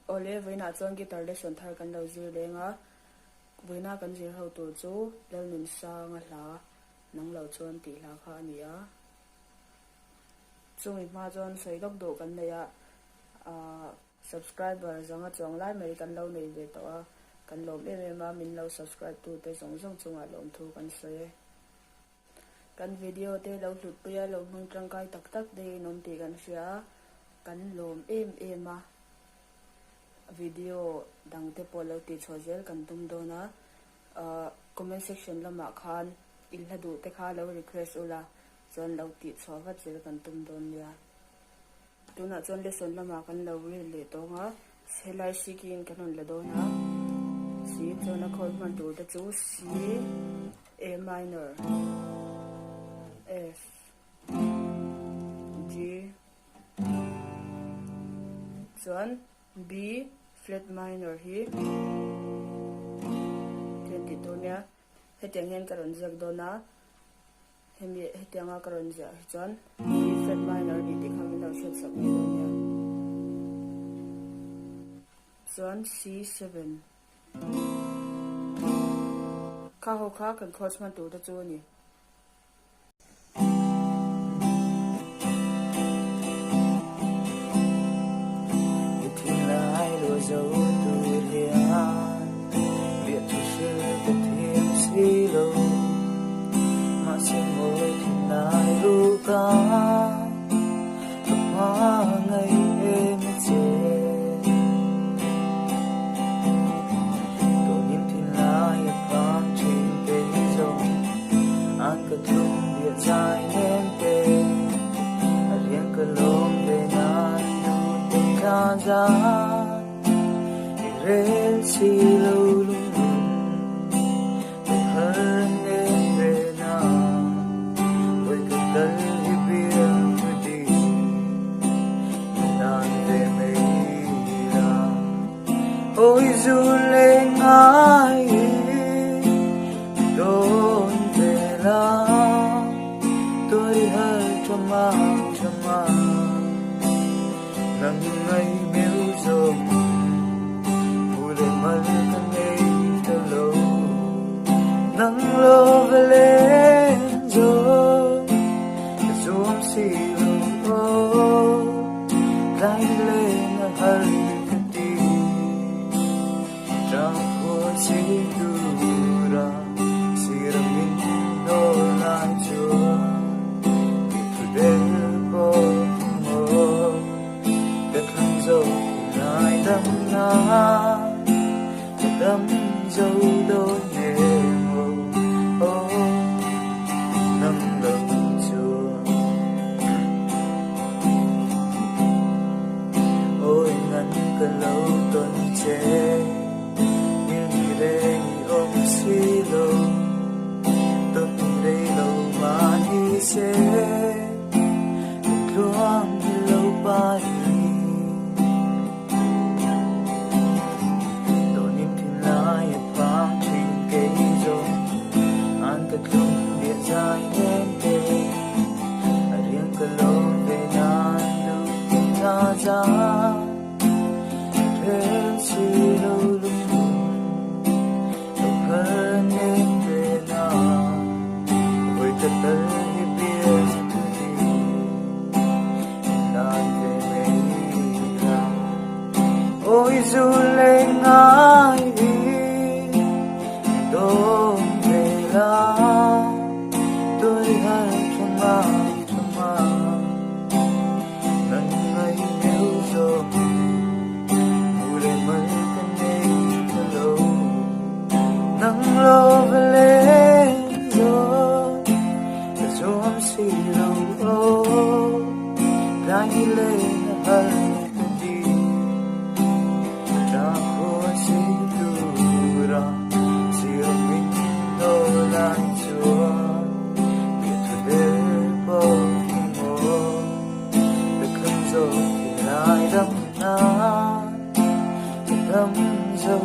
Awle, vawiinah chuan guitar lesson thar kan lo zir leng a, vawiina kan zir ho tur chu Lalnunsanga hla nang lo chuan tih hla kha a ni a. Chumi hma chuan sawi lawk duh kan nei a, ahh subscriber zanga chuang lai mai kan lo nei ve tawh a, kan lawm em em a, min lo subscribe tute zawng zawng chungah lawmthu kan sawi e. Kan video te lo hlutpui a, lo hmang tangkai tak tak te in awm tih kan hria a, kan lawm em em a. Video dang te pawh lo tih chhuah zel kan tum dawn a, comment section lamah khan in hla duh te kha lo request ula, chuan lo tih chhuah vat zel kan tum dawn nia. Tunah chuan lesson lamah kan lo rel leh tawng a, helai C key in kan rawn la dawn a, C chuan a chord hman tur te chu C, A minor, F, G, chuan B flat minor hi tian tih tur nia, hetiang hian ka rawn ziak dawn a. Hemi hetianga ka rawn ziah hi chuan B flat minor a ni tih kha min lo hriat sak ngei dawn nia. Chuan C7 Kha ho kha kan chords hman tur te chu a ni. I thinlai luah zo tur hian biak thu hril ka thiam si lo. Mahse mawi thinlai ruk a ka hmangaih em a che. Tawnin thinlai a phang thin kei zawng an ka thlum biak zai nem te. A riang ka lawm ve nan duh te ka za i rel si lo lungrun ka har nem ve na voi ka kal hi biak thu di min nan ve mai la ôi dù lên ngai dawn ve la. Tôi har cho mang cho mang nang ngai miu zawng mu le mal ka ngei ta lo nang lo ve len zo ka zuam si lo tlai lên a har ka ti Trang khua si tura sira min hnawl lai chuan mi thu del pawh maw ka thlang zo thinlai dam na ka dam zo dawn nge maw aw nang lo chuan Ôi ngắn ka lo tawn che Nil mi reng i awm si lo Tawn rei lo mah ni se Kan tluang hi lo pai Tawnin thinlai a phang thin kei zawng An ka tlung biah zai nem te A riang ka lawm ve nan duh te tha za Rel si lo lunglun lo phar nem ve na Voi ka tal hi bia thu ti Nan ve mei la Ôi dù lên ngai đi Dawn ve la Tôi har cho mang cho mang Nang ngai miu zawng Mu le mal ka nei ta lo Nang lo ve len zo Ka zuam si lo Tlai ni len a har ka ti Tra khua si tura Sir min hnawl lai chuan Bia thu der pawh hi maw Ka thlang zawk thinlai dam nan Ka dam zo.